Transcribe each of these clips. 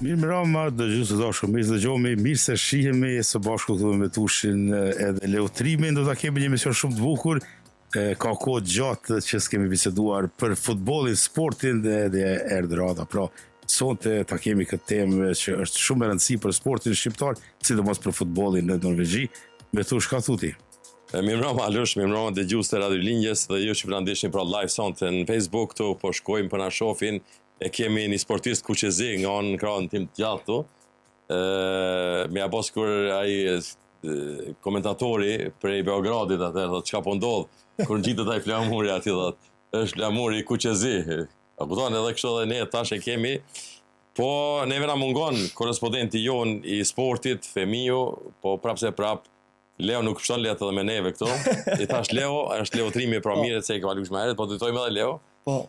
Mirëmbrëma, dëgjues të dashur, mirë se dëgjohemi, mirë se shihemi së bashku këtu me Metushin edhe Leotrimin, do ta kemi një emision shumë të bukur. E, ka kohë gjatë që s'kemi biseduar për futbollin, sportin dhe edhe erdhi radha. Pra, sonte ta kemi këtë temë që është shumë e rëndësi për sportin shqiptar, sidomos për futbollin në Norvegji. Metush, ka thu ti? E, Mirëmbrëma Alush, mirëmbrëma dëgjues të Radio Rilindjes dhe ju që po na ndiqni pra live sonte në Facebook këtu, po shkojmë po na shohin E kemi një sportist kuqezi nga në krahun tim të djathtë këtu. Ë me ja bo sikur ai komentatori prej Beogradit atë thotë çka po ndodh kur ngjitet ai flamuri aty thotë është flamuri kuqezi. A kupton edhe kështu edhe ne tash e kemi Po neve na mungon korrespondenti jonë i sportit, Femiu, po prapë se prapë Leo nuk pshton lehtë edhe me neve këtu. I thash Leo, është Leo Trimi, pra po. mirë se e ka lush më herët, po drejtojmë edhe Leo. Po.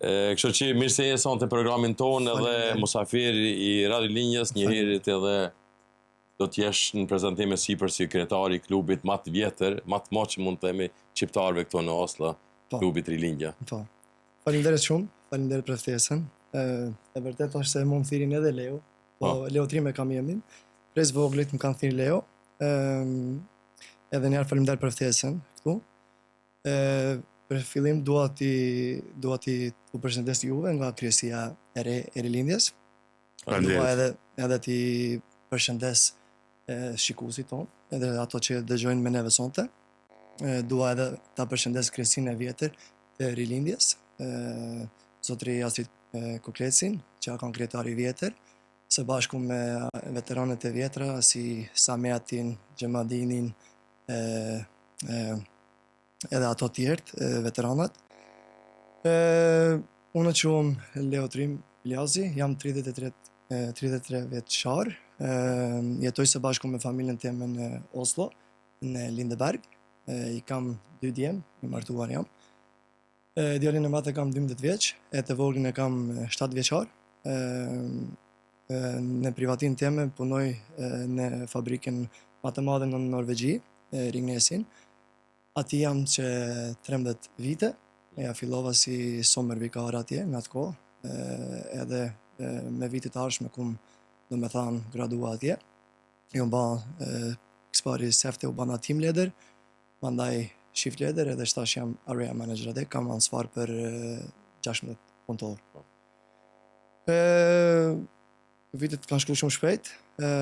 E, kështu që mirë se je sonte programin tonë edhe musafir i Radio Rilindjes, njëherit edhe do të jesh në prezantim e sipër si kryetari i klubit ma të vjetër, ma të moçëm mund të themi shqiptarëve këtu në Oslo, po. klubit Rilindja. Po. Faleminderit shumë, faleminderit për ftesën. E, e vërtet është se mu më thirrin edhe Leo, po, po. Leo Trim e kam emrin. Prej voglit më kanë thirrë Leo. Ë, edhe një herë faleminderit për ftesën këtu. E, për fillim dua t'i dua t'i u përshëndes juve nga kryesia e re e Rilindjes. Dua edhe edhe t'i përshëndes e, shikuesit tonë, edhe ato që dëgjojnë me neve sonte. E, dua edhe ta përshëndes kryesinë e vjetër të Rilindjes, e, zotri Astrit Kuklecin, që a kanë kryetari i vjetër, së bashku me veteranët e vjetra si Sametin, Xhemadinin, e, e, edhe ato tjerët, veteranët. E, unë quhem Leotrim Iljazi, jam 33, 33 vjeçar, e, jetoj së bashku me familjen time në Oslo, në Lindeberg, e, i kam dy djem, i martuar jam. E, djalin e madh e kam 12 vjeç, e të voglin e kam 7 vjeçar. E, e, në privatin teme punoj e, në fabrikën ma të madhe në Norvegji, e, Ringnesin. Aty jam që 13 vite, e ja fillova si sommervikar atje në atë kohë, e, edhe e, me vitet e ardhshme kum, do me thanë, gradua atje. Jom ba, e, s'pari sefte u bana team leader, Mandaj shift leader edhe tash jam area manager atje, kam ansvar për 16 punëtor. Po. E, vitet kanë shku shumë shpejt. E,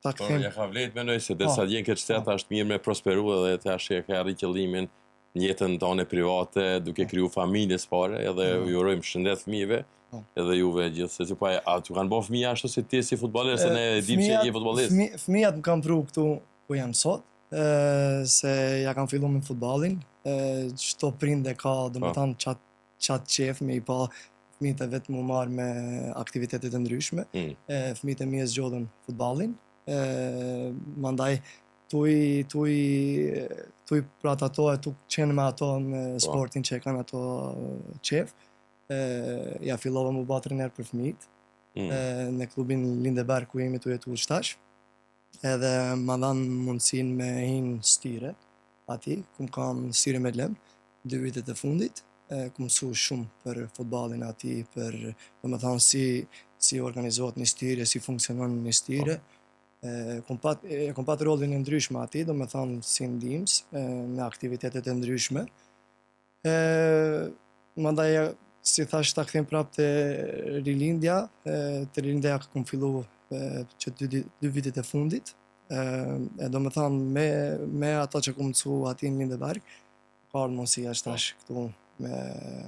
ta po, kthim. Po, ja ka vlejt mendoj se derisa po. vjen këtë shtet po. është mirë me prosperu edhe tash e ka arrit qëllimin në jetën tënde private, duke po. kriju familje s'pari, edhe mm. ju urojmë shëndet fëmijëve, po. edhe juve gjithsesi po a t'u kanë bërë fëmijë ashtu si ti si futbollist, se ne e dimë që je futbollist. Fëmijat më kanë pru këtu ku jam sot, se ja kam fillu me futbollin, çdo prind e ka, do me po. thanë, qat, qat qef me i pa fëmijët e vet mu marrë me aktivitetet e ndryshme. Mm. E, fëmijët e mi e zgjodhën futbollin. E, mandaj tuj tuj tuj prat ato e tu qenë me ato në po. sportin që e kanë ato qef. E, ja fillova mu ba trener për fëmijët. Mm. E, në klubin Lindeberg ku jemi tu jetu qetash. edhe ma dhanë mundësinë me hi n'styre aty, kum kanë styremedlem, dy vitet e fundit, e, kum mësu shumë për futbollin aty, për, do me thanë, si, si organizohet një styre, si funksionon një styre, e, kum pat, e, kum pat rolin e ndryshme aty, do me thanë, si ndihmës, e, në aktivitetet e ndryshme, E, mandaj, si thash, ta kthim prapë te Rilindja, e, te Rilindja kum fillu e, që dy, dy vitet e fundit, e, e do me thanë, me, me ato që kum mësu aty në Lindeberg, ka ardhë mundësia që tash këtu me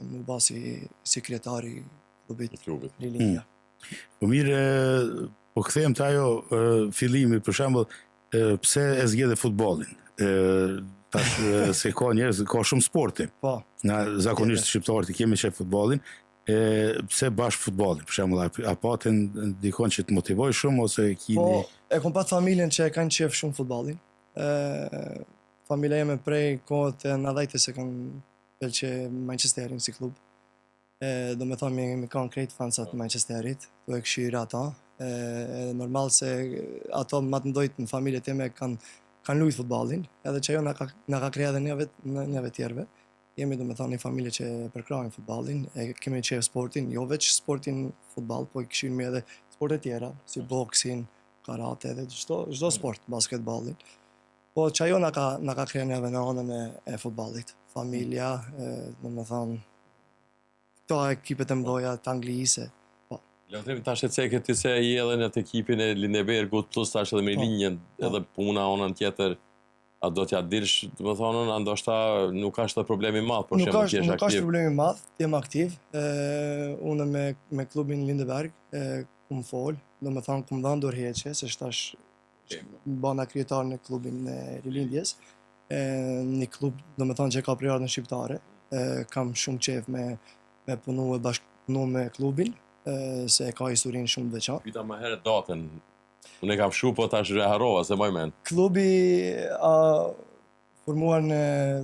mu ba si, si kryetar i klubit, klubit. Rilindja. Mm. Po mirë, po kthehem te ajo fillimi, për shembull, pse e zgjedhe futbollin? E, tash se ka njerëz, ka shumë sporte. Po. Na zakonisht shqiptarët i kemi qejf futbollin, e pse bash futbollin? Për shembull, a, a pate dikon që të motivoi shumë ose kini Po, e kom pat familjen që e kanë qef shumë futbollin. E, familja jeme prej kohët e nëntëdhjetës e kanë pëlqe Manchesterin si klub. E, do me thonë, mi, mi kanë krejt fansat të Manchesterit, tu e këshyrë ata. E, edhe normal se ato ma të mdhojt në familje teme kanë kanë lujt futbollin, edhe që ajo na ka, na ka kre edhe neve, neve tjerëve. Jemi domethanë një familje që e përkrahim futbollin, e kemi qejf sportin, jo veç sportin futboll, po i këshyrim edhe sporte tjera, si boksin, karate edhe çdo çdo sport, basketbollin. Po qajo na ka na ka krye neve në anën e, e futbollit. Familja, e, domethanë këto ekipet e mëdha të Anglisë. Po. Leotrim tash e ceke ti se je edhe në të ekipin e Lindebergut plus tash edhe me Po. linjën, Po. edhe puna anën tjetër. A do t'ja dilsh, do të thonë, a ndoshta nuk është edhe problem i madh, për Nuk shembull, është ti jesh nuk është aktiv. problem i madh, jem aktiv. Ë unë me me klubin Lindeberg, e kum fol, do me thonë kum dhënë dorëheqje, se tash bana kryetar në klubin e Rilindjes. E, një klub, do me thonë që ka prejardhjen shqiptare. E, kam shumë qef me me punu e bashkëpunu me klubin, e, se e ka historinë shumë të veçantë. Pyeta më herët datën. Unë e kam shkruar, po tash e harrova, se mbaj mend. Klubi a formuar në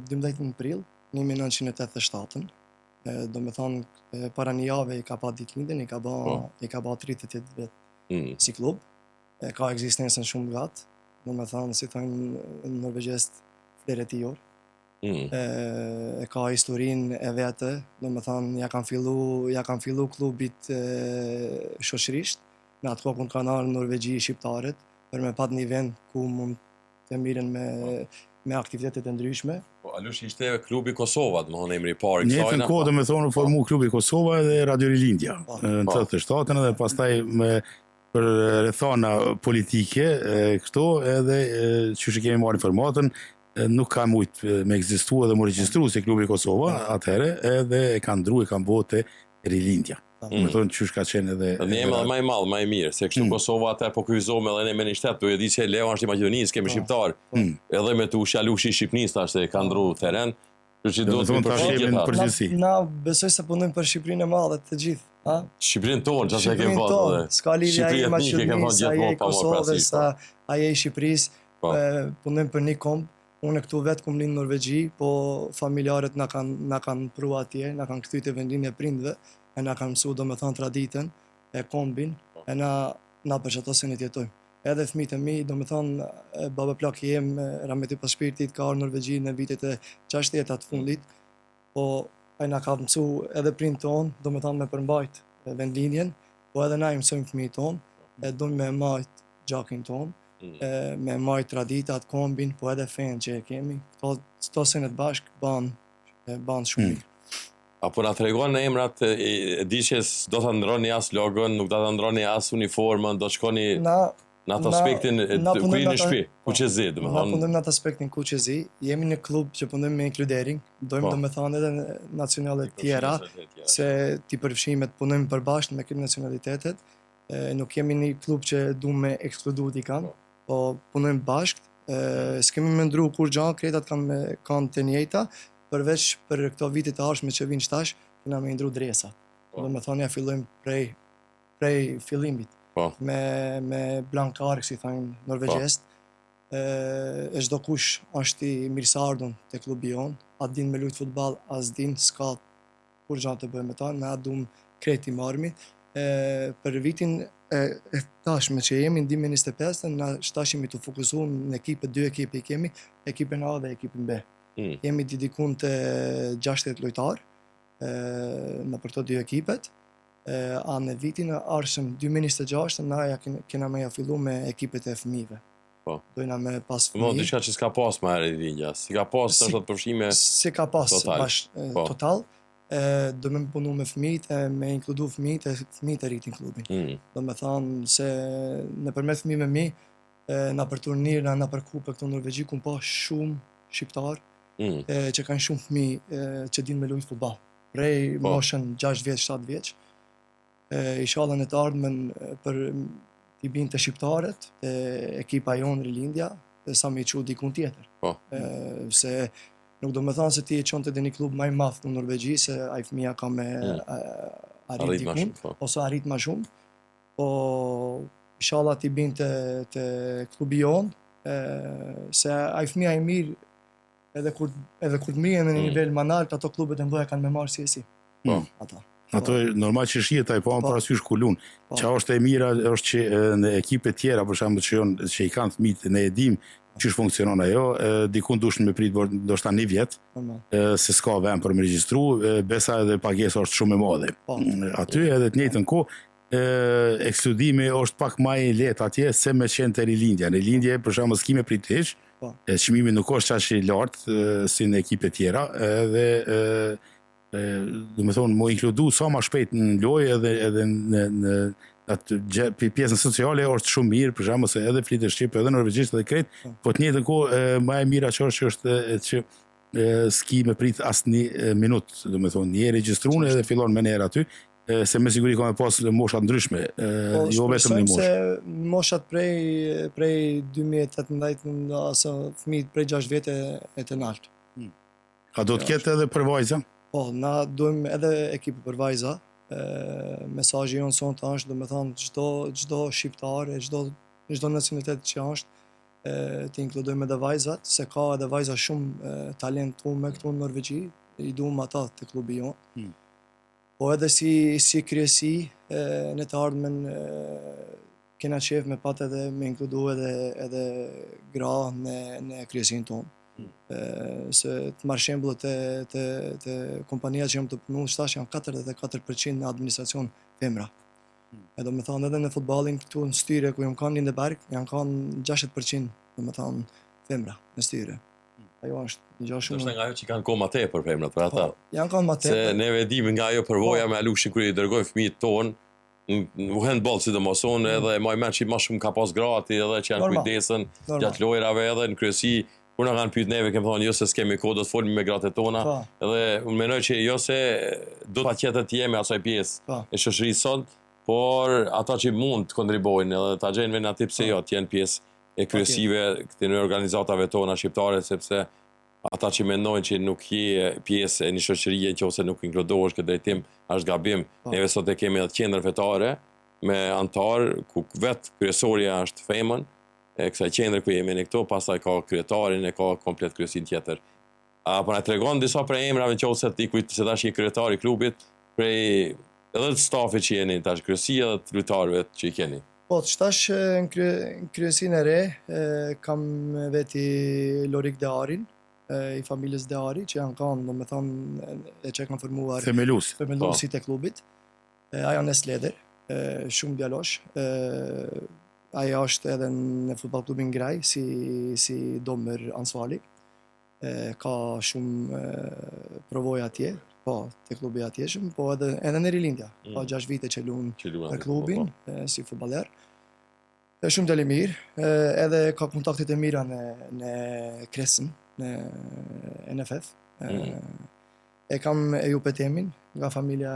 12 prill 1987-ën. E, do me thonë, e, para një jave i ka pa ditëlindjen, i ka ba, Po. i ka ba 38 vjet Mm. si klub. E, ka ekzistencën shumë gatë, do me thonë, si thonë norvegjest, flere tiår. Mm. E, e ka historinë e vete, do me thonë, ja kanë fillu, ja kanë fillu klubit e, shoqërisht, në atë kohë kun kanë ardhur në Norvegji shqiptarët, për me pat një vend ku mund të mirren me, me aktivitetet e ndryshme. Po Alush ishte klubi Kosova, do të thonë emri i parë i Në njëjtën kësajna. kohë, do me thonë, u formu klubi Kosova edhe Radio Rilindja Po. në Po. 87-ën edhe pastaj me për rrethana politike e, këto edhe e, qysh e kemi marrë informatën e, nuk ka mujt e, me ekzistu edhe mu regjistru si klubi Kosova atëherë edhe e kanë ndru e kanë bërë te Rilindja. Po. Do me thonë qysh ka qenë edhe Një emër edhe më i madh, më i mirë, se kështu Mm. Kosova atë po kufizohem edhe ne me një shtet, po e di që Leo është i Maqedonisë, kemi Po. shqiptar. Mm. Edhe me Tushi Alushi i Shqipnisë tash se ka ndru teren. Kështu që Do duhet me të thonë, tash përfshijë jemi në gjitha. përgjithësi. Na, na besoj se punojmë për Shqipërinë e madhe të gjithë, a? Shqipërinë tonë, çfarë se kemi Shqipërinë pasur tonë, edhe. s'ka lidhje ai Shqipëri i etnike kemi thonë Maqedonisë, ai gjithmonë i pa marrë Kosovës, parasysh, po. a- ai i Shqipërisë, Po. e, punojmë për një komb. Unë këtu vetë kum lind në Norvegji, po familjarët na kanë na kanë pru atje, na kanë kthy te vendin e prindve, e na kanë mësuar domethënë traditën e kombin, Po. e na na për çato se ne jetojmë. Edhe fëmijët e mi, domethënë e, baba plak i jem, e, rahmeti pas shpirtit, ka ardhur në Norvegji në vitet e 60-ta të fundit, po ai na ka mësu edhe prind ton, domethënë me përmbajt e, vendlindjen, po edhe na i mësojmë fëmijët ton, e dojmë me majt gjakin ton, Mm. e, me majt traditat, kombin, po edhe fenë që e kemi. Këto, këto senet bashk ban, e, ban shumë Mm. mirë. Apo na tregon në emrat, e, e di që s'do ta ndroni as logon, nuk do ta ndroni as uniformën, do të shkoni Na, në atë na- aspektin e na të- ku punojmë jeni në atë- shtëpi, po. kuqezi, na domethënë. punojmë në atë aspektin kuqezi, jemi në klub që punojmë me inkludering, dojmë Po. domethënë edhe në nacionale tjera, se ti përfshimet punojmë përbashkët me këtë nacionalitetet, e, nuk jemi një klub që du me ekskludu dikan, Po. po punojmë bashkë, e, s'kemi me ndru kur gja, kretat kanë me, kanë të njëjta, përveç për këto vitet e ardhshme që vinë tash, kena me ndru dresat. Po. Do me thonë ja fillojmë prej prej fillimit. Po. Me me blankark si thonë norvegjest. E, e çdo kush është i mirëseardhur te klubi jon, a din me lujt futboll, as din, s'ka kur gja të bëjmë me ta, na dum krejt i marrmi. E, për vitin e, e tashme që jemi në 2025, na tash jemi të fokusuar në ekipe, dy ekipe i kemi, ekipin A dhe ekipin B. Mm. Jemi dikun të 60 lojtar e, në për këto dy ekipet. E, a në vitin e ardhshëm 2026 na ja kena, kena me ja fillu me ekipet e fëmijëve. Po. Dojna me pas Mo, fëmijë. diçka që s'ka pas më herë Rilindja, si ka pas Si- tash atë përfshime. Si ka pas Total. bash, e, Po. total, e, do me punu me fëmijët, e, me inkludu fëmijët, e fëmijët e rritin klubin. Mm. Do me thonë se nëpërmjet fëmijëve mi, e, na për turnir, na, na për kupe këtu në Norvegji, kum pa shumë shqiptar Mm. e, që kanë shumë fëmijë e, që dinë me lujt futboll. Prej Po. moshën 6 vjeç, 7 vjeç. E, inshallah në të ardhmen e, për t'i binë të shqiptarët, te ekipa jonë Rilindja, dhe sa me i çu dikun tjetër. Po. E, se nuk do me thonë se ti e çon te një klub më i madh në Norvegji, se ai fëmia ka me Mm. e, arrit Arrit më dikun shumë, po. ose arrit më shumë, po inshallah ti bin te, te klubi jon, e, se ai fëmia i mirë edhe kur edhe kur të mrihen në një Mm. nivel më lart, ato klubet e mëdha kanë me marrë si e si. Po. Ata. Ato e normal që shihet ai po, po. parasysh ku lun. Po. Çka është e mira është që në ekipe tjera për shembull që janë që i kanë fëmijët ne e dim qysh funksionon ajo, dikun dush me prit ndoshta një vjet, se s'ka vend për me regjistru, besa edhe pagesa është shumë e madhe. Po. Aty edhe të njëjtën kohë ekskludimi është pak ma i lehtë atje se me qenë te rilindja. Në rilindje, për shembull, s'ki me prit hiç, po. e çmimi nuk është aq i lartë si në ekipe tjera, edhe e, e, do me thonë, mu inkludu sa ma shpejt në lojë edhe, edhe në, në atë gjë, pjesën sociale është shumë mirë, për shembull se edhe flitet shqip, edhe norvegjisht edhe krejt, po, po të njëjtën kohë ma e mira që është që është që s'ki me prit asnjë minut, do me thonë, je regjistrun edhe fillon menjëherë aty, se me siguri ka me pas mosha të ndryshme, po, jo vetëm një moshë. se moshat prej, prej 2018 ose fëmijët prej 6 vjetë e të naltë. Hmm. A do të ketë edhe për vajza? Po, na dojmë edhe ekipe për vajza. Mesazhi jonë sonte është, do me thonë, çdo, çdo shqiptar e çdo, çdo nacionalitet që është, të inkludojmë edhe vajzat, se ka edhe vajza shumë talentume këtu në Norvegji, i duam ata te klubi jonë. Hmm. Po edhe si, si kryesi, në të ardhmen kena qef me pat edhe me inkludu edhe, edhe gra në, në kryesinë tonë. Hmm. Se të marr shembull te, te, te kompania që jam tu punu, tash janë 44% në administracion femra. Hmm. E do me thonë edhe në futbolin këtu në styre ku jam kanë në Lindeberg, janë kanë 60% do me thonë femra në styre. Ajo është një gjë shumë. Është nga ajo që kanë kohë më tepër femrat për ata. Po, janë kanë më tepër. Se neve e dimë nga ajo përvoja po. me Alushin kur i dërgojmë fëmijët tonë në handball sidomos unë mm. edhe maj mend që më shumë ka pas gra aty edhe që janë kujdesën gjatë lojrave edhe në kryesi kur na kanë pyet neve kemi thonë jo se s'kemi kohë do të folim me gratë tona po. edhe unë mendoj që jo se do patjetër të jemi asaj pjesë po. e shoqërisë sot por ata që mund të kontribuojnë edhe ta gjejnë vendin aty pse jo të jenë pjesë e kryesive këtyre organizatave tona shqiptare, sepse ata që mendojnë që nuk je pjesë e një shoqërie nëse nuk inkludohesh këtë drejtim, është gabim. Po. Neve sot e kemi edhe qendrën fetare me anëtar ku vetë kryesorja është femën e kësaj qendre ku jemi ne këtu, pastaj ka kryetarin e ka komplet kryesinë tjetër. A po na tregon disa prej emrave në qoftë se ti kujt se tash je kryetar i klubit, prej edhe të stafit që jeni tash kryesi edhe të lojtarëve që i keni. Po, tash në krye, në kryesinë e re kam me veti Lorik Dearin, i familjes Deari, që janë kanë, do me thonë, e që kanë formuar Themeluesit. themeluesit e klubit. Ai janë nestledër, shumë djalosh. Ai është edhe në futboll klubin Graj, si, si dommer ansvarlig. Ka shumë përvojë atje, po, te klubi atjeshëm, po edhe edhe në Rilindja. Mm. Ka 6 vite që luan për klubin po, po. si futboller. Është shumë djalë i mirë, edhe ka kontaktet e mira në në Kresën, në NFF. Mm. E kam Ejup Etemin nga familja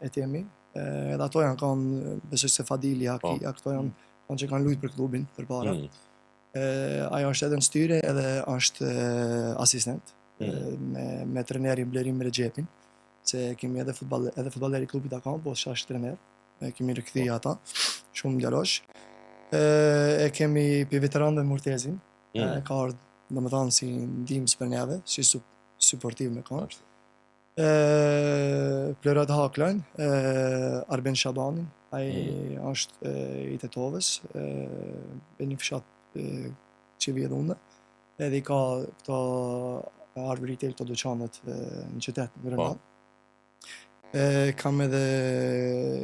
Etemi, edhe ato janë kanë, besoj se Fadili, Haki, po. këto janë kanë që kanë luajtur për klubin përpara. Mm. Ajo është edhe në styre edhe është asistent mm. me, me trenerin Blerim Rexhepin, se kemi edhe futboll edhe futbolleri i klubit akan, po është trener. E kemi rikthy po. ata, shumë djalosh. E, e kemi pi veteranëve Murtezin, mm. e, ka ardhë, domethanë, si ndihmës për neve, si sup, suportiv me kanë. Pleurat Haklajn, Arben Shabanin, ai mm. është i Tetovës, e një fshat që vij edhe unë, edhe i ka këto Arb Retail, këto dyqanet në qytet, në Grenland. Po. Kam edhe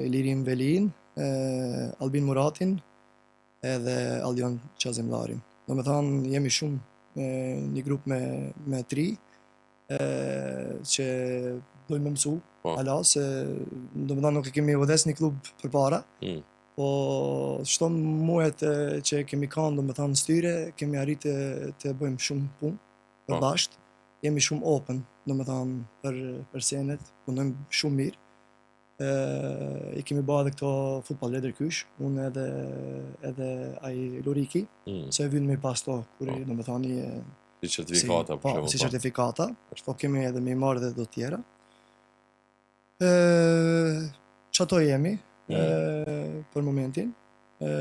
Lirim Velin, Albin Muratin, edhe Aldion Qazimllarin. Domethanë, jemi shumë një grup me, me tri, e, që dojmë me mësu, po. hala, se domethanë nuk e kemi udhëheq një klub përpara, mm. po qëto mujet që kemi kanë, domethanë në styre, kemi arrit të, të bëjmë shumë punë, për po. bashkë, jemi shumë open, domethanë për, për senet, punojmë shumë mirë, i kemi ba edhe këto futbol lederkurs, unë edhe, edhe ai Loriki, mm. se vyn me pas to, kur po. domethanë i... Si certifikata, si, po, si po. certifikata, po kemi edhe me i marrë edhe do tjera. E, qato jemi, mm. e, për momentin. E,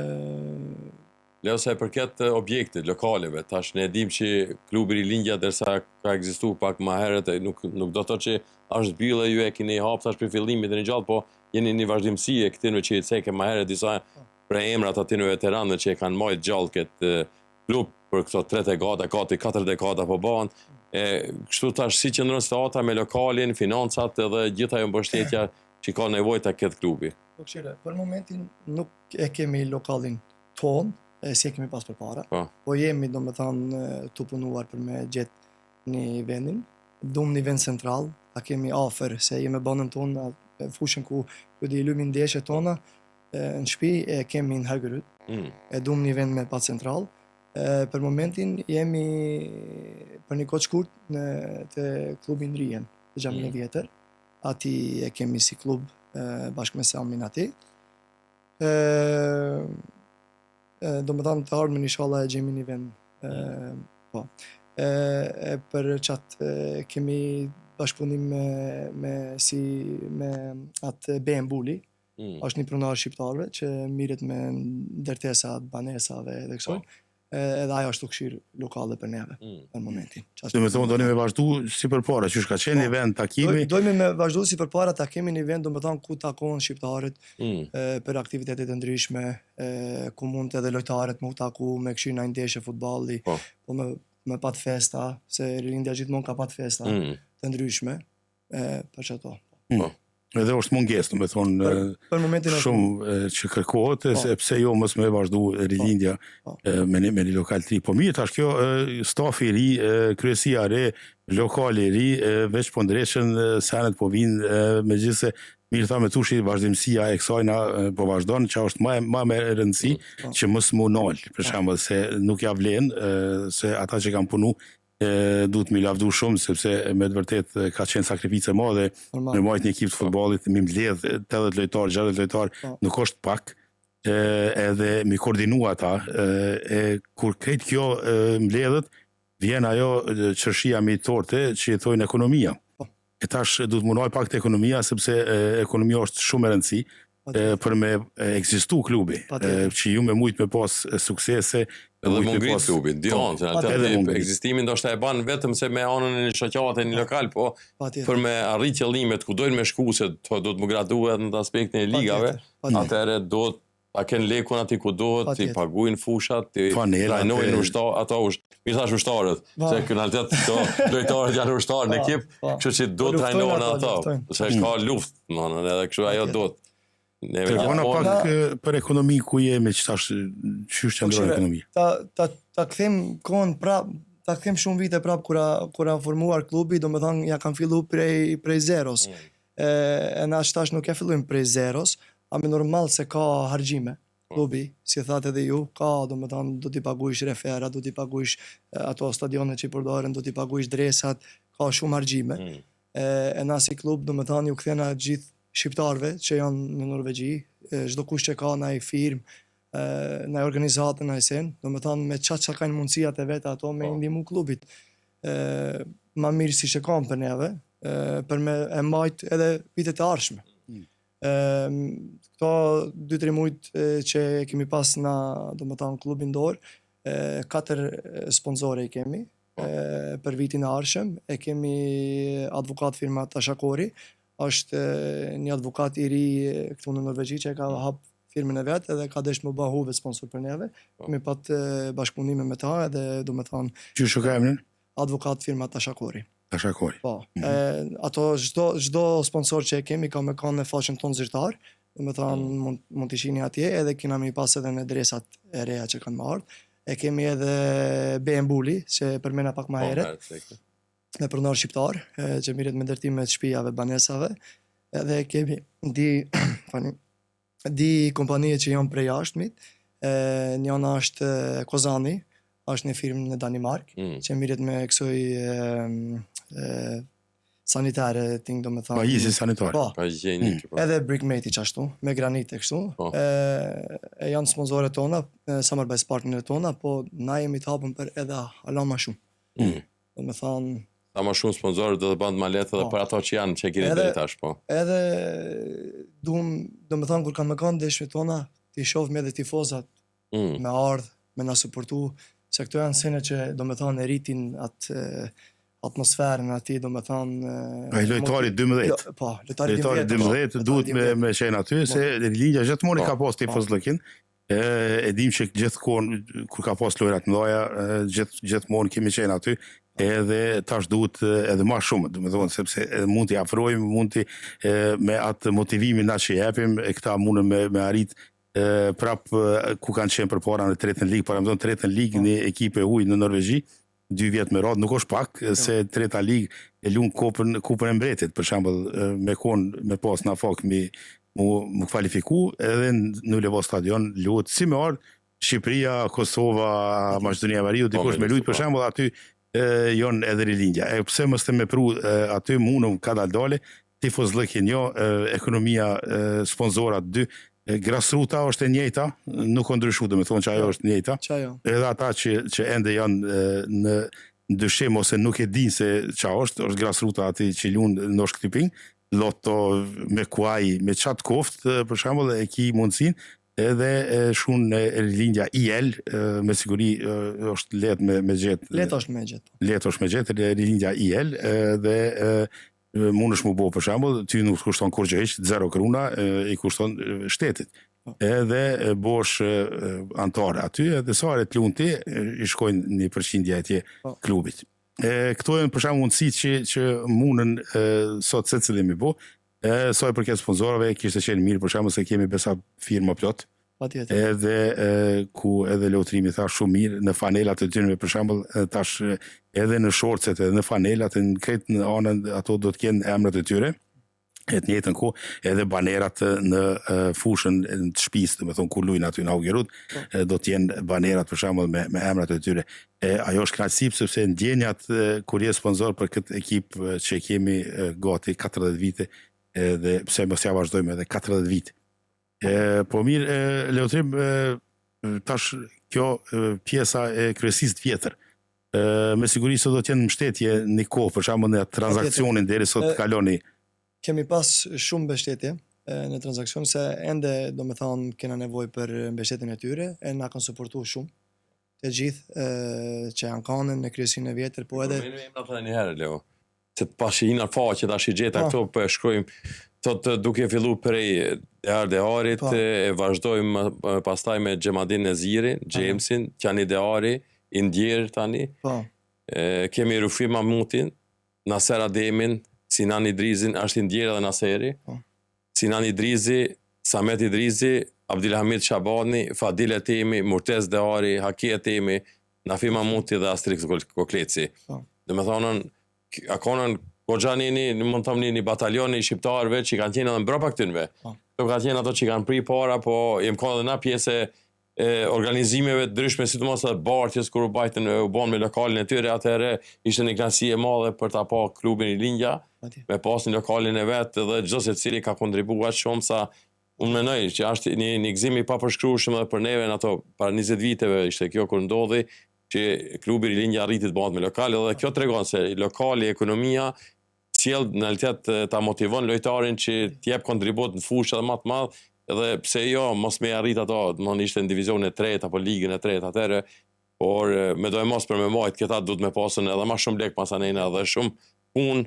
Leo sa i përket objektit, lokaleve, tash ne e dimë që klubi Rilindja derisa ka ekzistu pak ma herët, nuk, nuk do të thotë që është mbyllë ju e keni hapë tash prej fillimit dhe një gjallë, po jeni një vazhdimësi e këtynve që i ceke ma herët disa prej emrat atyne veteranëve që e kanë majtë gjallë këtë klub për këto tre dekada, gati katër dekada po bëhen. E kështu tash si qëndron situata me lokalin, financat edhe gjithë ajo mbështetja që ka nevojë ta ketë klubi. Po këshire, për momentin nuk e kemi lokalin tonë, e si e kemi pas përpara. Po, po jemi, domethanë, tu punuar për me gjetë një vendin. Dum një vend central, ta kemi afër, se jemi banën tonë, fushën ku ku i lujmë ndeshjet tona, në shtëpi e kemi në Haugerud. Mm. E dum një vend me pas central. E, për momentin jemi për një kohë shkurt në te klubi në Rien, te xhaminë mm. e vjetër. Aty e kemi si klub e, bashkë me Samin aty. E, e, domethanë të ardhmen inshallah e gjemi një vend. E, mm. po. E, e për qatë e, kemi bashkëpunim me, me si me atë BM Buli, Mm. Është një pronar shqiptarëve që mirret me ndërtesa të banesave edhe kësaj. Po. Edhe ajo është tu kqyr lokale për neve, mm. për momentin. Domethonë, doni me vazhdu si përpara, qysh ka qenë një po. vend takimi? Dojmë me vazhdu si përpara, ta kemi një vend, domethonë, ku takohen shqiptarët mm. e, për aktivitetet e ndryshme, e, ku mund edhe lojtarët me u taku, me kqyr naj ndeshje futbolli, po. po me, me pat festa, se Rilindja gjithmonë ka pat festa mm. të ndryshme, e, për qato. Mm. Po. Edhe është mungesë, domethonë, për, për momentin shumë që kërkohet, po. se pse jo mos me vazhdu rilindja po. Po. me një, me një lokal të ri. Po mirë, tash kjo stafi i ri, kryesia e re, lokali i ri, veç po ndreqen, senet po vinë, megjithëse mirë tha Metushi vazhdimësia e kësajna po vazhdon, që është ma, ma me rëndësi, po. që mos m'u nal, për po. shembull, se nuk ja vlen, se ata që kanë punu, e, duhet mi lavdu shumë sepse me të vërtet ka qenë sakrificë e madhe me majt një ekip të futbollit, mi mbledh 80 lojtarë, 60 lojtarë, po. nuk është pak e, edhe mi koordinu ata e, e kur krejt kjo e, mbledhet vjen ajo qershia mi torte që i thojnë ekonomia. Po. E tash duhet m'u nal pak te ekonomia sepse e, ekonomia është shumë e rëndësi për me ekzistu klubi, që ju me mujt me pas suksese, edhe me ngrit klubin, dy po, anë, se atë ekzistimin ndoshta e ban vetëm se me anën e një shoqate një lokal, po për me arrit qëllimet ku dojnë me shku se do të më gradu edhe në aspektin e ligave, atëherë do ta kenë lekun aty ku duhet, t'i paguajnë fushat, t'i trajnojnë ushtar, ato usht, mirë thash ushtarët, se në realitet këto lojtarët janë ushtarë në ekip, kështu që do të trajnohen ato, se ka luftë, domethënë edhe kështu ajo do të. Neve Tregona pak për ekonomi ku jemi që tash qysh qëndron po, ekonomia. Ta ta ta kthejm kohën prap, ta kthejm shumë vite prap kur a kur a formuar klubi, domethënë ja kanë fillu prej prej zeros. Mm. E, e na që tash nuk e fillojmë prej zeros, ama normal se ka harxhime. Po. Klubi, si thatë edhe ju, ka, domethanë, do t'i paguajsh refera, do t'i paguajsh ato stadionet që i përdoren, do t'i paguajsh dresat, ka shumë harxhime. Mm. E, e na si klub, domethanë, ju kthena gjithë shqiptarëve që janë në Norvegji, çdo kush që ka naj firmë, naj organizatë, naj sen, domethanë, me qa që kanë mundësiat e veta ato me po. ndihmu klubit. E, ma mirë si që kanë për neve, e, për me e majt edhe vitet e ardhshme. Mm. Këto 2-3 mujt që kemi pas na, domethanë, klubin dorë, katër sponzore i kemi po. për vitin e ardhshëm. E kemi advokat firma Tashakori, është një advokat i ri këtu në Norvegji që e ka hap firmën e vet edhe ka dashtë me u ba sponsor për neve. Po. Kemi pat bashkëpunime me ta edhe domethanë... Qysh e ka emrin? Advokat firma Tashakori. Tashakori. Po. Mm -hmm. e, ato çdo çdo sponsor që e kemi ka me kanë në faqen tonë zyrtar, domethanë mm. mund mund t'i shihni atje edhe kena me i pas edhe në dresat e reja që kanë me ardhë. E kemi edhe BM Buli, që e përmena pak ma po, herët. Me pronar shqiptar, e, që mirret me ndërtime të shtëpiave, banesave. Edhe kemi di, fani, di kompani që janë prej jashtmit, e, njëna është Kozani, është një firmë në Danimark, mm. që mirret me kësoj e, e, sanitare, ting domethanë. Pajisje sanitare. Po. Pajisje mm. po. Edhe Brickmate qashtu, me granit e kështu. Po. E, e janë sponsoret tona, samarbeidspartneret tona, po na jemi të hapun për edhe hala ma shumë. Mm. Domethanë... Sa ma shumë sponsorë do të bëhet ma lehtë edhe po. për ato që janë që keni deri tash, po. Edhe dum, domethanë kur kanë me kanë ndeshjet tona, t'i shohim edhe tifozat mm. me ardh, me na suportu, se këto janë sene që do me thonë e rritin atë atmosferën aty, do me thonë... Ai lojtari 12. Jo, po, lojtari 12. Lojtari 12 po, duhet me, me qenë aty, se po. Rilindja gjithmonë po, ka pas tifozllëkin, e, e dim që gjithkohën, kur ka pas lojra të mëdha, gjith, gjithmonë kemi qenë aty, edhe tash duhet edhe ma shumë, do me thonë, sepse mund t'i afrojmë, mund t'i me atë motivimin na që jepim, e këta mundën me, me arrit prap ku kanë qenë përpara në tretën ligë, para më thonë tretën ligë një ekip e huj në Norvegji, dy vjet me radhë, nuk është pak, jo. se treta ligë e lun kupën, kupën e mbretit, për shembull, me kon me pas na fak mi mu, mu kvalifiku, edhe në Ullevål stadion luhet si me ardhë Shqipëria, Kosova, Maqedonia e Veriut, po, dikush me lujt, për po. shembull, aty janë edhe rilindja. E pse mos të me pru aty mundum kadal dale, tifozllëki një, ekonomia, sponsorat dy, Grassruta është e njëjta, nuk ka ndryshu, do me thonë që ajo është e njëjta. Qajo. Edhe ata që, që ende janë në dyshim ose nuk e dinë se qa është, është grassruta aty që lun në Norsk Tipping, loto me kuaj, me qatë koftë, për shembull, e ki mundësin, edhe e shkruan në Rilindja IL, me siguri është lehtë me, me gjetë. Lehtë është me gjetë. Lehtë është me gjetë, Rilindja IL, dhe mundesh mu bo për shembull, ty nuk të kushton kurrgjë hiç, zero kruna, i kushton shtetit. Po. Edhe bohesh antar aty, edhe sa herë të lun ti, i shkojnë një përqindje atje po. klubit. E, këto janë për shembull mundësi që, që mundën e, sot secili mi bo. E, sa i përket sponsorave, kishte qenë mirë për shembull se kemi besa firma plot. Patjetër. Edhe e, ku edhe Leotrimi tha shumë mirë në fanelat e tyre për shembull tash edhe në shorcet edhe në fanelat në krejt në anën ato do të kenë emrat e tyre e të njëjtën kohë edhe banerat në fushën të shtëpisë, do të thonë ku luajnë aty në Haugerud, po. do të jenë banerat për shembull me me emrat e tyre. E ajo është kënaqësi sepse ndjenjat kur je sponsor për këtë ekip që e kemi gati 40 vite edhe pse mos ja vazhdojmë edhe 40 vite. E, po mirë, e, Leotrim, e, tash kjo e, pjesa e kryesisë të vjetër, e, me siguri se do të jenë mbështetje një kohë, për shembull në transakcionin deri sot të kaloni. Kemi pas shumë mbështetje në transakcion, se ende, do me thonë, kena nevojë për mbështetjen e tyre, e na kanë suportu shumë të gjithë që janë kanën në kryesinë e vjetër, po edhe... Përmenim emrat edhe një herë, Leo. Se të pashi hina faqe, tash i gjeta po. këto, po e shkrujmë, thotë duke fillu prej Dehar Deharit, po. e vazhdojmë pastaj me Xhemadin Nezirin, Xhemsin, Qani Dehari, i ndjerë tani. Po. E, kemi Rufi Mahmutin, Naser Ademin, Sinan Idrizin, është i ndjerë edhe Naseri. Po. Sinan Idrizi, Samet Idrizi, Abdylhamid Shabani, Fadil Etemi, Murtez Dehari, Haki Etemi, Nafi Mahmuti dhe Astrit Kokleci. Po. Domethonë, a konën goxha një, një, një mund të them një, një batalion i shqiptarëve që kanë qenë edhe mbrapa këtynve. Po. Këto kanë qenë ato që kanë pri para, po jem konë edhe na pjesë e e organizimeve të ndryshme, sidomos edhe bartjes kur u bajtën u bon me lokalin e tyre, atëherë ishte një kënaqësi e madhe për ta pa klubin Rilindja, me pas një lokalin e vet dhe çdo secili ka kontribuar shumë sa unë mendoj që është një një gëzim i papërshkrueshëm edhe për neve në ato para 20 viteve ishte kjo kur ndodhi që klubi Rilindja arriti të bëhet me lokal edhe kjo tregon se lokali, ekonomia sjell në realitet ta motivon lojtarin që të jep kontribut në fushë edhe më të madh, edhe pse jo mos me arrit ato, domethënë ishte në divizionin e tretë apo ligën e tretë atëherë, por medoemos për me majt këta duhet me pasën edhe ma shumë lek masanena edhe shumë punë,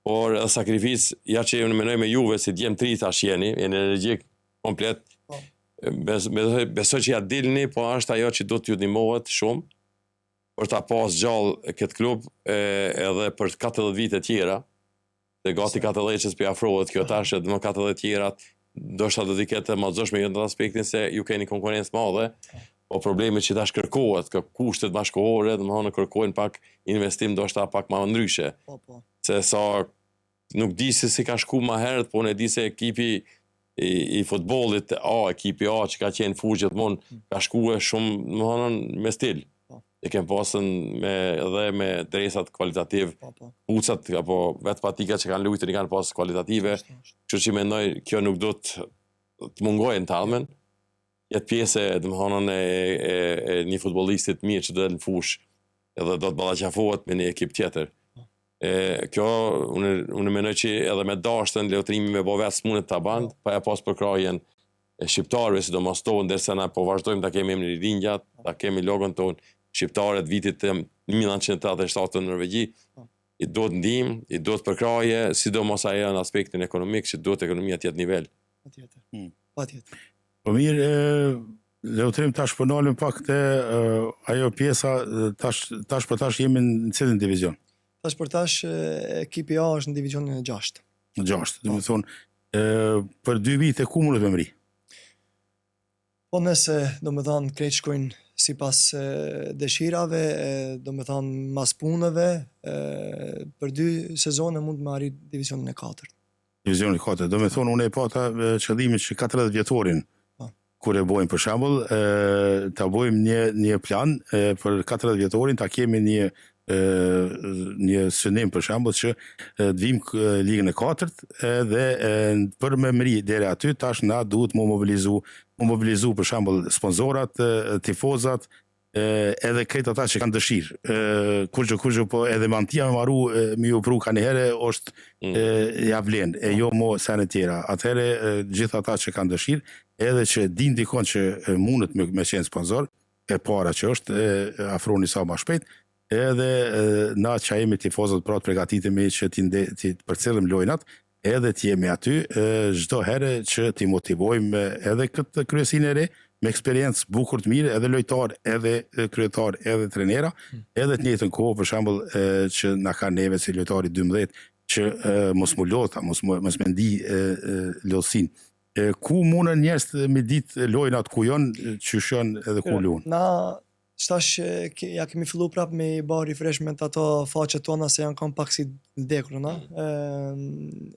por edhe sakrificë, ja që unë menoj me juve si djem t'ri tash jeni, jeni energjik komplet, po. bes, besoj, besoj që ja dilni, po është ajo që duhet t'ju ndihmohet shumë, për ta pas gjallë këtë klub e, edhe për 40 vite tjera, dhe gati 40 që s'pi afrohet kjo tash, edhe më 40 tjerat, ndoshta do t'i ketë më zëshme jo në aspektin se ju keni konkurrencë madhe, po problemi që tash kërkohet, kë kushtet bashkëkohore, domethënë kërkojnë pak investim ndoshta pak më ndryshe. Po, po. Se sa nuk di se si ka shku ma herët, po unë e di se ekipi i, i futbollit A, ekipi A që ka qenë fushë gjithmonë, mm. ka shkue shumë, domethënë, me stil. Po. E kem pasën me, edhe me dresat kualitativ, po, po. pucat apo vetë patikat që kanë lujtë i kanë pas kualitative, kështu që mendoj kjo nuk do të të mungojë në të ardhmen, jetë pjesë e, domethënë, e, e, e një futbollisti të mirë që do të në fushë edhe do të ballafaqohet me një ekip tjetër. E, kjo, unë, unë mendoj që edhe me dashtën, Leotrimi me bo vetë s'munet ta ban, pa e pas përkrahjen. e shqiptarëve, sidomos tonë, ndërsa na po vazhdojmë ta kemi emrin Rilindja, ta kemi logon tonë shqiptare të vitit të 1987 në Norvegji, po. i duhet ndihmë, i duhet përkrahje, sidomos ajo në aspektin ekonomik, që duhet ekonomia të jetë nivel. Patjetër. Hmm. Patjetër. Po mirë, e, Leotrim tash po nalem pak te ajo pjesa tash tash për tash jemi në cilin divizion? Tash për tash ekipi A është në divizionin e 6. Në 6, po. domethonë për dy vite ku mundet me mri? Po nëse, domethanë, krejt shkojnë sipas dëshirave, domethanë, mas punëve, për dy sezone mund me arrit divizionin e katërt. Divizionin e katërt, domethonë, unë e pata qëllimin që 40 vjetorin, po. kur e bojmë për shembull, ta bojmë një, një plan për 40 vjetorin, ta kemi një një synim për shembull që të vijmë ligën e katërt edhe për me mri deri aty tash na duhet mu mobilizu, mu mobilizu për shembull sponsorat, tifozat, edhe krejt ata që kanë dëshirë. Kurgjë kurgjë po edhe mantia me maru me ju pru kanjëherë është mm. ja vlen e jo mo sene tjera. Atëherë gjithë ata që kanë dëshirë, edhe që din dikon që mundet me, me qenë sponsor, e para që është, e, afroni sa ma shpejt, edhe e, na që jemi tifozët pra të pregatitemi që t'i nde, t'i përcjellim lojnat, edhe të jemi aty çdo herë që t'i motivojmë edhe këtë kryesinë e re me eksperiencë bukur të mirë, edhe lojtar, edhe kryetar, edhe trenera, hmm. edhe të njëjtën kohë për shembull që na kanë neve si lojtari 12 që mos mu lodh, mos mos me ndi lodhësinë. E, ku mundën njerëzit me ditë lojnat ku janë, qysh janë edhe ku luan? Na tash ja kemi fillu prap me i ba refreshment ato faqet tona se janë kanë pak si vdekur, na. Mm.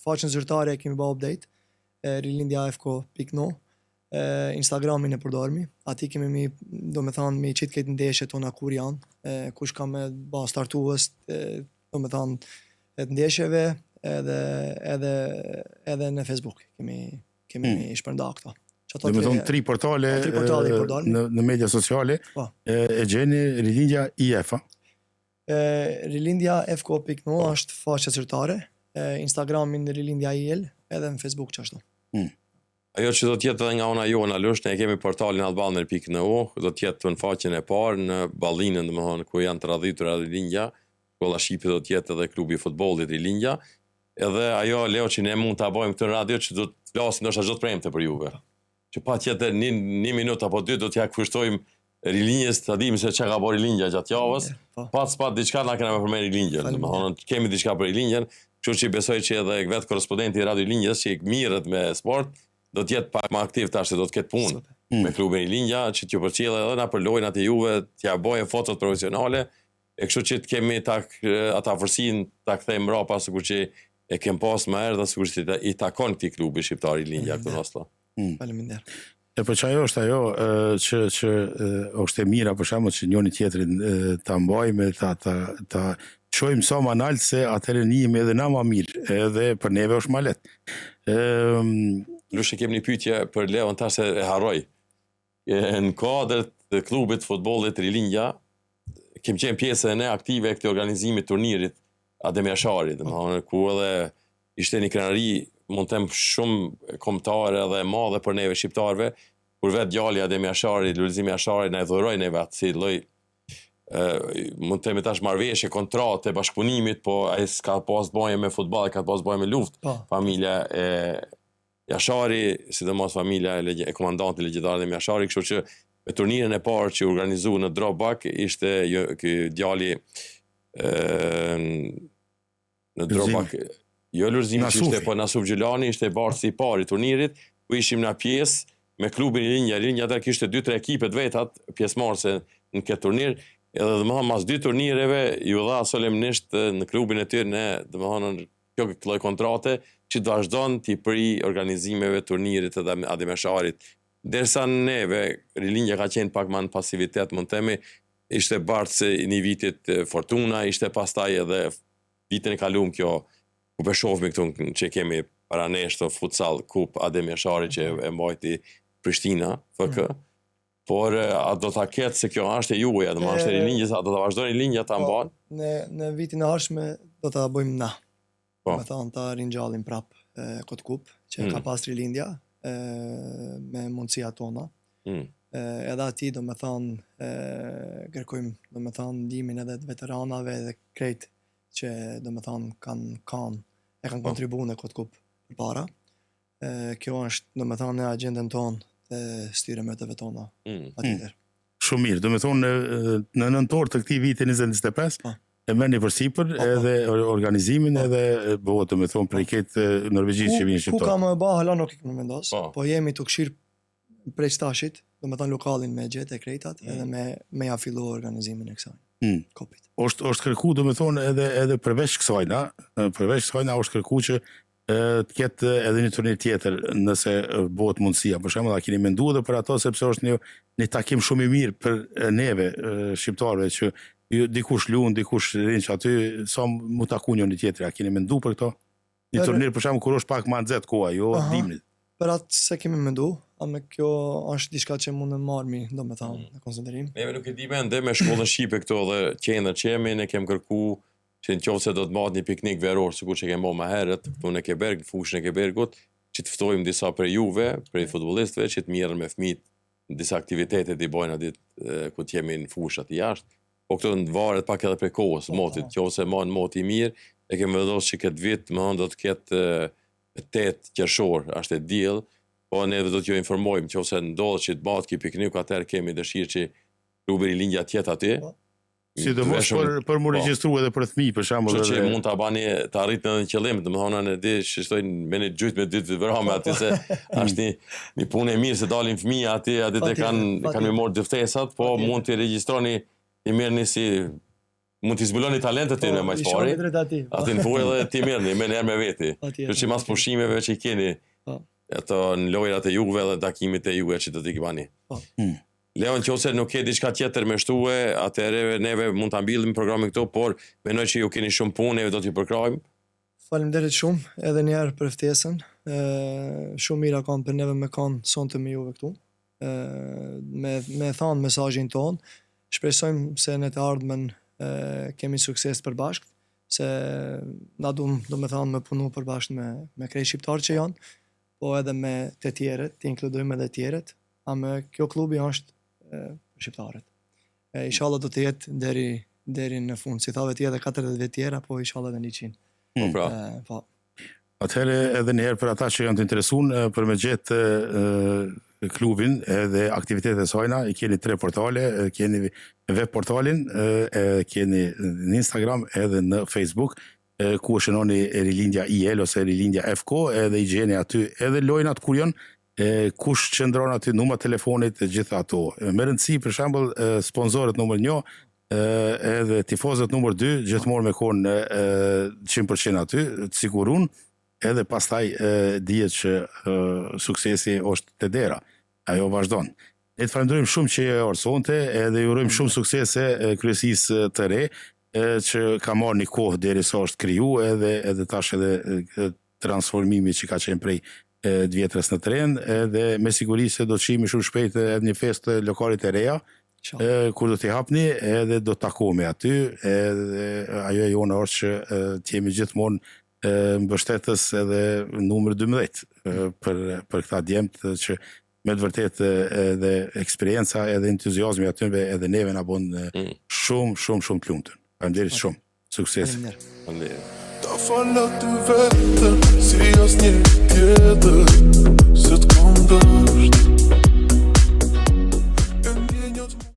Faqen zyrtare e kemi ba update, rilindjafk.no, Instagramin e përdormi, aty kemi mi, domethanë, me i qitë këtë ndeshjet tona kur janë, kush ka me ba startues, domethanë, e të ndeshjeve, edhe, edhe, edhe në Facebook kemi, kemi hmm. mi shpërnda këto. Qato Domethonë tri portale, po, tri portale i përdormi. në, në media sociale, po. e, e gjeni Rilindja IF, a? E, Rilindja FK.no po. është faqja zyrtare, e, Instagramin Rilindja IL, edhe në Facebook qashtu. Hmm. Ajo që do të jetë edhe nga ona jonë Alush, ne kemi portalin albaner.no, do të jetë në faqen e parë në ballinën, domethënë ku janë të radhitur edhe Rilindja, shkolla shqipe do të jetë edhe klubi i futbollit Rilindja. Edhe ajo Leo që ne mund ta bëjmë këtë radio që do të flasim ndoshta çdo të premte për juve. Që patjetër një një minutë apo dy do t'ja kushtojmë Rilindjes, ta dimë se çka ka bërë Rilindja gjatë javës. Po. Pas pa diçka na kena me përmend Rilindjen, domethënë kemi diçka për Rilindjen, kështu që besoj që edhe vetë korrespondenti i Radio Rilindjes që i mirret me sport, do të jetë pak më aktiv tash se do të ketë punë mm. me klubin Rilindja që t'ju përcjellë edhe na për lojnat e juve, t'ja bëjë fotot profesionale, e kështu që të kemi ta atë afërsinë ta kthejmë mbrapa sikur që e kem pas më herët dhe sikur që i takon këtij klubi shqiptar Rilindja këtu në Oslo. Mm. Faleminderit. E po qajo është ajo që që është e mira për shembull që njëri tjetrin ta mbajmë, ta ta ta çojmë sa më nalt se atëherë nihemi edhe na më mirë, edhe për neve është më lehtë. Ëm Lush, kemi një pyetje për Leon tash se e harroj. Në kuadër të klubit të futbollit Rilindja, kemi qenë pjesë edhe ne aktive e këtij organizimit turnirit Adem Jashari, domethënë ku edhe ishte një krenari, mund të them shumë kombëtare dhe e madhe për neve shqiptarëve, kur vetë djali Adem Jashari, Lulzim Jashari na e dhuroi neve atë si lloj ë mund të themi tash marrëveshje, kontratë e bashkëpunimit, po ai s'ka pas të bëjë me futboll, ka pas të bëjë me luftë. Po. Familja e Jashari, sidomos familja e, legj e komandantit legjendar Adem Jashari, kështu që me turnirin e parë që u organizu në Drøbak ishte jo, ky djali ë në Drøbak, jo Lulzimi që ishte, po Nasuf Gjilani ishte bartësi i parë i turnirit, ku ishim na pjesë me klubin Rilindja, Rilindja atëherë kishte 2-3 ekipe të vetat pjesëmarrëse në këtë turnir, edhe domethënë mas dy turnireve ju dha solemnisht në klubin e tyre, domethënë kjo lloj kontrate që të vazhdon t'i pri organizimeve turnirit të Adem Jasharit. Derisa neve, Rilindja ka qenë pak ma në pasivitet, mund të themi, ishte bartëse i një vitit Fortuna, ishte pastaj edhe vitin e kalum kjo, ku po shohim këtu që kemi para nesh të futsal kup Adem Jashari që e mbajti Prishtina, FK. Mm. Por a do ta ketë se kjo është e juaja, domethënë është e Rilindjes, a do ta vazhdojë Rilindja ta po, mban? Në në vitin e ardhshëm do ta bëjmë na. Po. Domethonë ta ringjallim prap këtë kupë që mm. ka pas Rilindja. e, me mundësia tona. Mm. E, edhe ati, do me thonë, e, kërkojmë, do me thonë, ndihmin edhe të veteranave edhe krejt që, do me thonë, kanë kanë, e kanë Po. kontribu në këtë kup përpara. E, kjo është, do me thonë, në agjendën tonë të styre meteve tona, Mm. patjetër. Shumë mirë, do me thonë në, në nëntor të këtij viti 2025, Po. e merrni përsipër Po, po. edhe or- organizimin Po. edhe e, bëhet do me thonë prej këtë e, Norvegjisë që vinë Ku, ku ka shqiptar. më ba, hala nuk e kemi vendos, Po. po jemi të këshirë prej stashit, do me thonë lokalin me gjetë e krejtat, Mm. edhe me, me ja fillu organizimin e kësaj, Mm. kopit. Është është kërku do me thonë edhe edhe përveç kësaj na, e, përveç kësaj na është kërku që e, të ketë edhe një turnir tjetër nëse e, bëhet mundësia. Për shembull, a keni menduar edhe për ato sepse është një një takim shumë i mirë për e, neve e, shqiptarëve që ju, dikush luan, dikush rin që aty sa mu taku njëri tjetri. A keni menduar për këto? Një Për- turnir për shembull kur është pak më nxehtë koha, jo Aha. dimrit. Për atë se kemi mendu, ama kjo është diçka që mund të marrmi, do me thonë, Mm. në konsiderim. Neve nuk e di ende me shkollën shqipe këto dhe qendrën që jemi, ne kem kërku që në qoftë se do të mbahet një piknik veror, sikur që kemi bërë më herët, këtu në Keberg, në fushën e Kebergut, që të ftojmë disa prej juve, prej futbollistëve që të mirren me fëmijët në disa aktivitete të i bojnë atë ditë e, ku të jemi në fushë aty jashtë. Po këto në varet pak edhe prej kohës, Po, motit, po. qoftë se mban moti i mirë, e kemi vendosur që këtë vit, më thonë do të ketë e, 8 qershor, është e diell, po ne do t'ju informojmë qoftë se ndodh që të bëhet ky piknik, atëherë kemi dëshirë që klubi Rilindja të jetë aty. Po. Sidomos Veshëm- për për mu po. regjistru edhe për fëmijë për shembull. Kështu që edhe- mund ta bani ta arritni edhe në qëllim, domethënë ne di që shtojnë me një gjujt me dy të vrame aty se është një një punë e mirë se dalin fëmijë aty, aty te Patjetër, kanë kanë patjetër. me marrë dëftesat, po Patjetër. mund t'i regjistroni, i merrni si mund t'i zbuloni talentet e Po, më i së pari. shohim drejt aty. po. Aty në fund edhe ti merrni me njerë me veti. Patjetër, Kështu që mas patjetër. pushimeve që i keni Po. ato në lojrat e juve dhe takimet e juve që do t'i bani. Po. Hmm. Leon, qofse nuk ke diçka tjetër me shtue, atëherë neve mund ta mbyllim programin këtu, por mendoj që ju keni shumë punë, neve do t'ju përkrahim. Faleminderit shumë edhe një herë për ftesën. Ë shumë mirë a kanë për neve me kanë sonte me juve këtu. Ë me me thanë mesazhin ton. Shpresojmë se në të ardhmen ë kemi sukses të përbashkët, se na duam, do me thanë, me punu përbashkët me me krejt shqiptarë që janë, po edhe me të tjerët, të inkludojmë edhe të tjerët, ama kjo klubi është e, për shqiptarët. E, inshallah do të jetë deri deri në fund, si thave ti edhe 40 vjet tjera, po inshallah edhe 100. Po pra, E, po. Atëherë edhe një herë për ata që janë të interesuar e, për me gjetë e, e, klubin edhe aktivitetet e sajna, i keni tre portale, e, keni web portalin, e, e keni në Instagram edhe në Facebook, e, ku e shënoni Rilindja IL ose Rilindja FK edhe i gjeni aty edhe lojnat kur janë, e, kush qëndron aty, numrat e telefonit, e gjitha ato. E, Me rëndësi për shembull e, sponsorët numër 1, e, edhe tifozët numër 2, gjithmonë me konë e, 100% aty, të sigurun, edhe pastaj e, dihet që e, suksesi është te dera. Ajo vazhdon. Ne të falenderojmë shumë që je ardhur sonte, edhe ju urojmë shumë suksese e, kryesisë e, të re, e, që ka marrë një kohë derisa është kriju edhe edhe tash edhe e, transformimi që ka qenë prej e, të vjetrës në tren, edhe me siguri se do të shihemi shumë shpejt edhe një festë të lokalit e reja, Inshallah. e, kur do t'i hapni edhe do të takohemi aty, edhe ajo e jona është që e, të jemi gjithmonë e, mbështetës edhe numër 12 e, për për këta djemtë që me të vërtetë e, edhe eksperienca edhe entuziazmi atyre edhe neve na bën e, Mm. shumë shumë shumë të lumtur. Faleminderit shumë. Sukses. Faleminderit. faleminderit. Ta fala ty vetëm Si asnjë tjetër Se t'kom dësht.